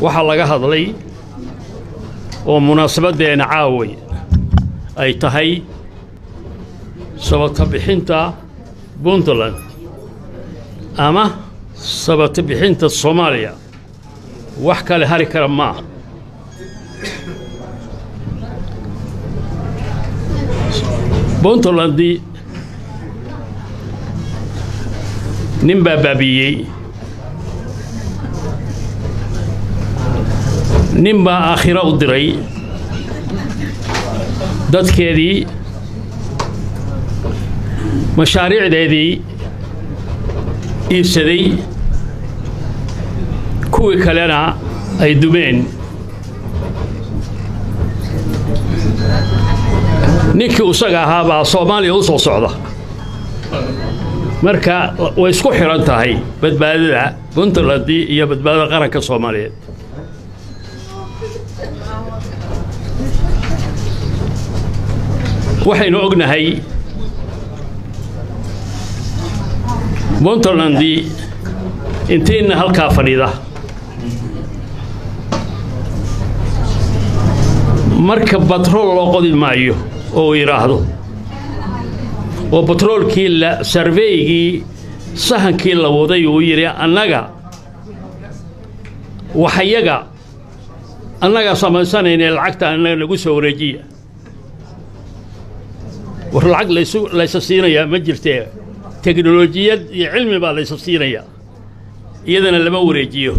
Waxaa laga hadlay oo munaasabaddeena caaway ay tahay sabata bixinta Puntland ama sabata bixinta Soomaaliya. Wax kale hari kara maaha. Puntlandi nin baa baabiyey, nin baa aakhiro u diray dadkeedii, mashaariicdeedii iibsaday, kuwii kalena ay dumeen. Ninkii isaga ahaa baa Soomaaliya u soo socda. Marka way isku xiran tahay badbaadada Puntland iyo badbaadada qaranka Soomaaliyeed. Waxaynu ognahay Puntland intiina halkaa fadhida marka batrool loo qodi maayo oo uu yidhaahdo, oo batroolkii la sarveygii sahankii la waday uu yidhi annaga waxyaga annagaa samaysanayna, lacagta annaga nagu soo wareejiya. War lacag laysu laysa siinayaa ma jirtee, teknolojiyad iyo cilmi baa laysa siinayaa, iyadana lama wareejiyo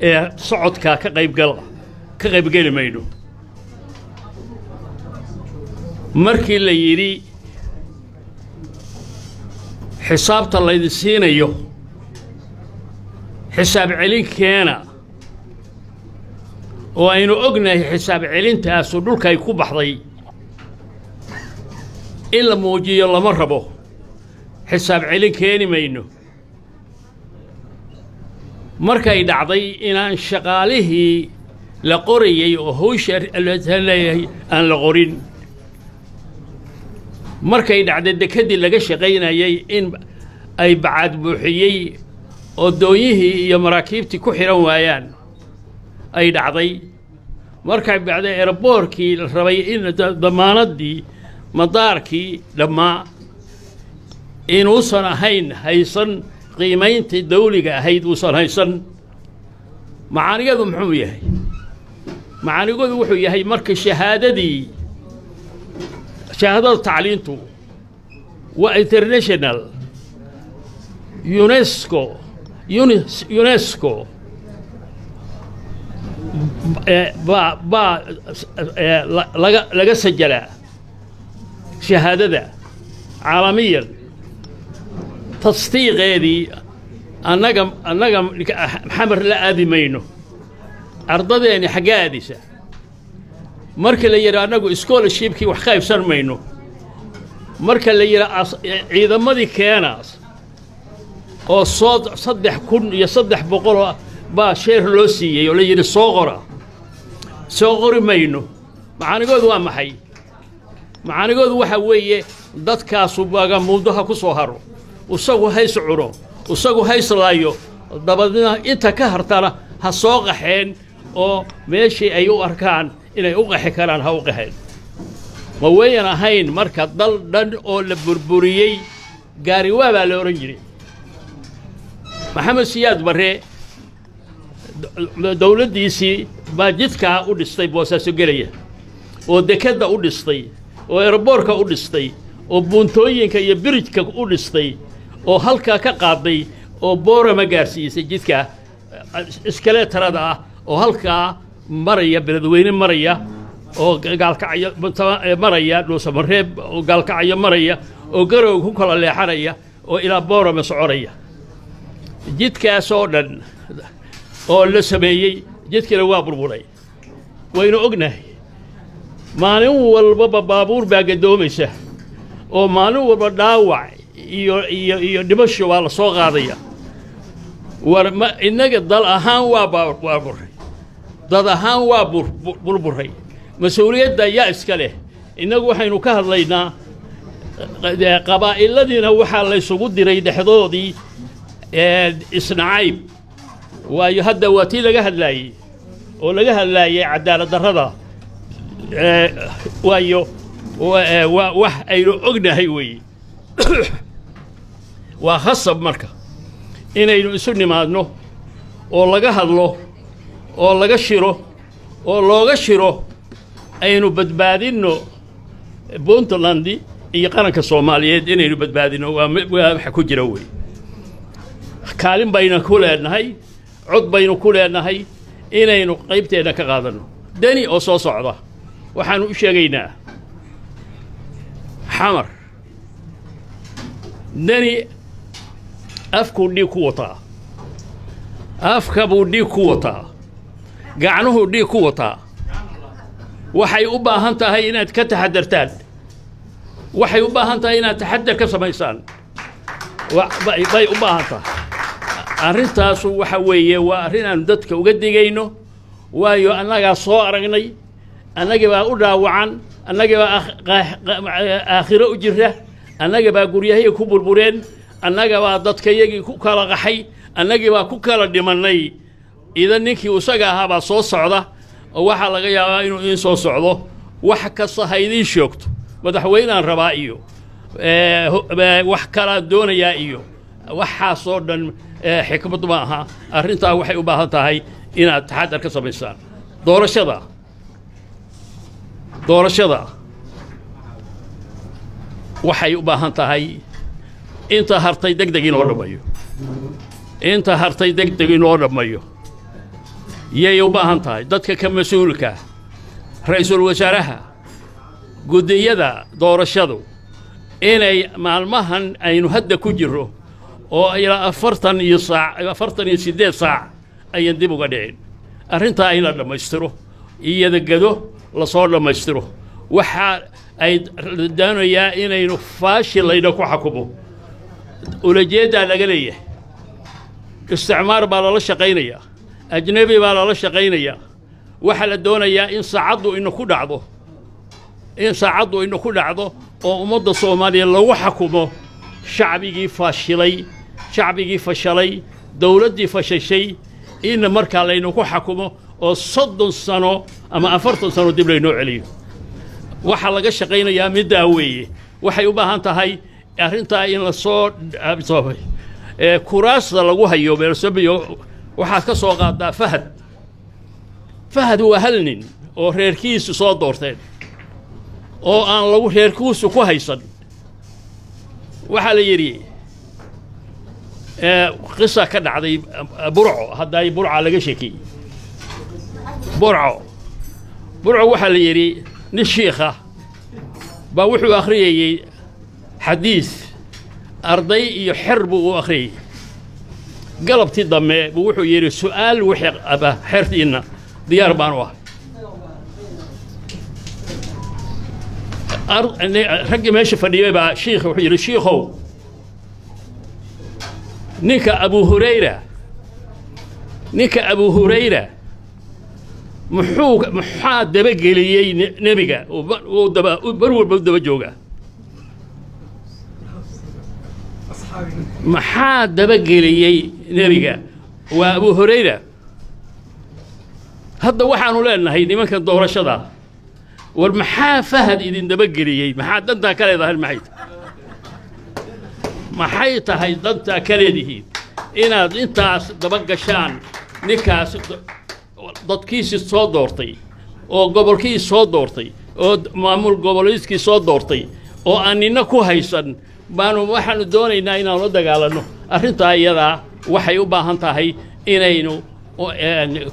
ee socodkaa ka qaybgala ka qaybgeli mayno. Markii la yidhi xisaabta laydin siinayo xisaab celin keena, oo aynu ognahay xisaab celintaasu dhulkay ku baxday in la muujiyo lama rabo, xisaab celin keeni mayno. Markay dhacday inaan shaqaalihii la qorayey oo hawsha leeyahay aan la qorin, markay dhacday dekeddii laga shaqaynayey in ay bacaad buuxiyey oo doonyihii iyo maraakiibtii ku xidhan waayaan ay dhacday, markay dhacday eraboorkii la rabay in damaanaddii madaarkii dhammaa inuusan ahayn haysan qiimayntii dawliga ahayd uusan haysan. Macaanigadu muxuu yahay? Macaanigadu wuxuu yahay marka shahaadadii, shahaadada tacliintu waa international, UNESCO UNESCO baa laga sajalaa shahaadada caalamiyan. Tasdiiqeedii annaga xamar la aadi mayno, ardadeeni xaggee aadaysa? Marka la yidhi annagu scholarshipkii wax qaybsan mayno, marka la yidhi ciidamadii keenaas oo soo 3300 baa sheer loo siiyey oo la yidhi soo qora, soo qori mayno. Macaanigoodu waa maxay? Macaanigoodu waxa weeye dadkaasu baagamuuddo ha ku soo haro, isagu hays cuno, isagu hays laayo, dabadeedna inta ka hartana ha soo qaxeen oo meeshii ay u arkaan inay u qaxi karaan ha u qaxeen. Ma wayan ahayn marka dal dhan oo la burburiyey? Gaariwaa baa la odhan jiray. Maxamed Siyaad Barre dowladdiisii baa jidkaa u dhistay Boosaaso gelaya, oo dekedda u dhistay, oo eraboorka u dhistay, oo buuntooyinka iyo birijka u dhistay, oo halkaa ka qaaday oo Boorama gaarsiisay jidka iskaleetarada ah oo halkaa maraya, Beledweyne maraya, oo Gaalkacyo maraya, Dhuusamareeb oo Gaalkacyo maraya, oo Garowga ku kala leexanaya, oo ilaa Boorama soconaya. Jidkaasoo dhan oo la sameeyey, jidkiina waa burburay, waynu ognahay. Maalin walbaba baabuur baa gadoomaysa oo maalin walba dhaawac iyo dhimasho waa la soo qaadaya. War ma innaga dal ahaan waa waa burray, dad ahaan waa burburay, mas-uuliyadda yaa iska leh? Innagu waxaynu ka hadlaynaa qabaa'iladiina waxaa laysugu diray dhexdoodii isnacayb. Waayo hadda waa tii laga hadlaayey oo laga hadlaayay cadaalad darrada. Waayo waa wax aynu ognahay weeye. Waa khasab marka inaynu isu nimaadno oo laga hadlo oo laga shiro oo looga shiro aynu badbaadinno Puntland iyo qaranka Soomaaliyeed inaynu badbaadinno. Waa waxa ku jira wey. Kaalin bayna ku leenahay, cod baynu ku leenahay inaynu qaybteena ka qaadanno. Deni oo soo socda waxaanu u sheegaynaa Xamar, Deni afkuu dhiig ku wataa, afka buu dhiig ku wataa, gacnuhuu dhiig ku wataa. Waxay u baahan tahay inaad ka taxadartaan, waxay u baahan tahay inaad taxadar ka samaysaan bay u baahan tahay arrintaasu. Waxa weeye waa arrin aanu dadka uga digayno, waayo annagaa soo aragnay, annagii baa u dhaawacan, annagii baa aakhiro u jira, annaga baa guryahii ku burbureen, annaga baa dadkayagii ku kala qaxay, annagii baa ku kala dhimannay. Idan ninkii isaga ahaa baa soo socda oo waxaa laga yaabaa inuu idiin soo socdo. Wax kasta ha idiin sheegto, madaxweynaan rabaa iyo wax kalaan doonayaa iyo waxaasoo dhan xikmad ma aha. Arrintaa waxay u baahan tahay inaad taxadar ka samaysaan. Doorashada waxay u baahan tahay inta hartay deg deg in loo dhammayo, inta hartay deg deg in loo dhammayo yay u baahan tahay. Dadka ka mas-uulka, ra-iisul wasaaraha, guddiyada doorashadu inay maalmahan aynu hadda ku jirro oo ilaa 40 iyo saac, 48 saac ayan dib uga dhicin arrintaa in la dhammaystiro, iyada gado lasoo dhammaystiro. Waxaa ay doonayaa inaynu faashil layna ku xakumo, ulajeeddaa laga leeyahay. Isticmaar baa lala shaqaynayaa, ajnebi baa lala shaqaynayaa. Waxaa la doonayaa in saacaddu ina ku dhacdo, in saacaddu ina ku dhacdo oo ummadda Soomaaliya lagu xakumo shacbigii faashilay, shacbigii fashalay, dawladdii fashashay, in markaa laynaku xakumo oo 30 sano ama 40 sano dib laynoo celiyo. Waxaa laga shaqaynayaa middaa weeye. Waxay u baahan tahay arrintaa in lasoo kuraasta lagu hayo meelsobiyo. Waxaad ka soo qaadaa Fahad. Fahad waa hal nin oo reerkiisu soo doorteen oo aan lagu reerkiisu ku haysan. Waxaa la yidhi qisa ka dhacday Burco, hadday Burca laga sheekeeyey. Burco waxaa la yidhi nin shiikha baa wuxuu akhriyayey xadiis, arday iyo xer buu u akhriyey. Galabtii dambe buu wuxuu yidhi su'aal wixii aba xertiinna diyaar baan u ah. Raggii meesha fadhiyey baa shiikh wuxuu yidhi, shiikhow, ninka Abu Hurayra, ninka Abu Hurayra muxuu maxaa dabageliyey nebiga uu daba bar walba u daba joogaa? Maxaa dabageliyey nebiga? Waa Abu Hurayra. Hadda waxaanu leenahay nimankan doorashada, war maxaa Fahad idin dabageliyey? Maxaa dantaa ka leedahay? Maxay maxay tahay dantaa ka leedihiin inaad intaas daba gashaan ninkaas dadkiisii soo doortay oo gobolkii soo doortay oo maamul goboleedkii soo doortay oo aan nina ku haysan? Baanu waxaanu doonaynaa inaanu la dagaalanno. Arrintaa iyadaa waxay u baahan tahay inaynu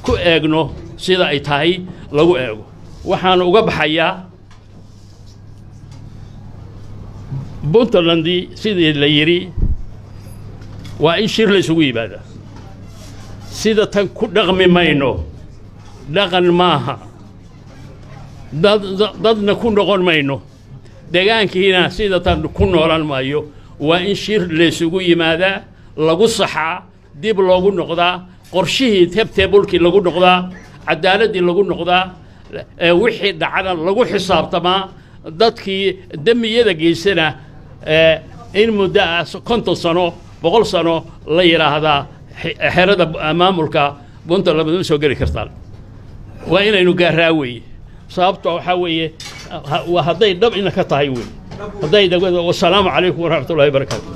ku eegno sida ay tahay lagu eego. Waxaanu uga baxayaa Puntland sidii la yidhi waa in shir la isugu yimaadaa. Sida tan ku dhaqmi mayno, dhaqan maaha, dad dadna ku noqon mayno, degaankiina sida tan ku noolan maayo. Waa in shir laysugu yimaadaa, lagu saxaa, dib loogu noqdaa qorshihii, tebtebulkii lagu noqdaa, caddaaladdii lagu noqdaa, wixii dhacana lagu xisaabtamaa, dadkii demiyada geysana in muddo ah 50 sano, 100 sano la yidhaahdaa Xerada maamulka Puntland ma soo geli kartaan. Waa inaynu gaaraa weeye. Sababto waxaa weeye waa hadday dhab ina ka tahay wey, hadday. Wasalaamu calaykum waraxmatullahi wabarakaatu.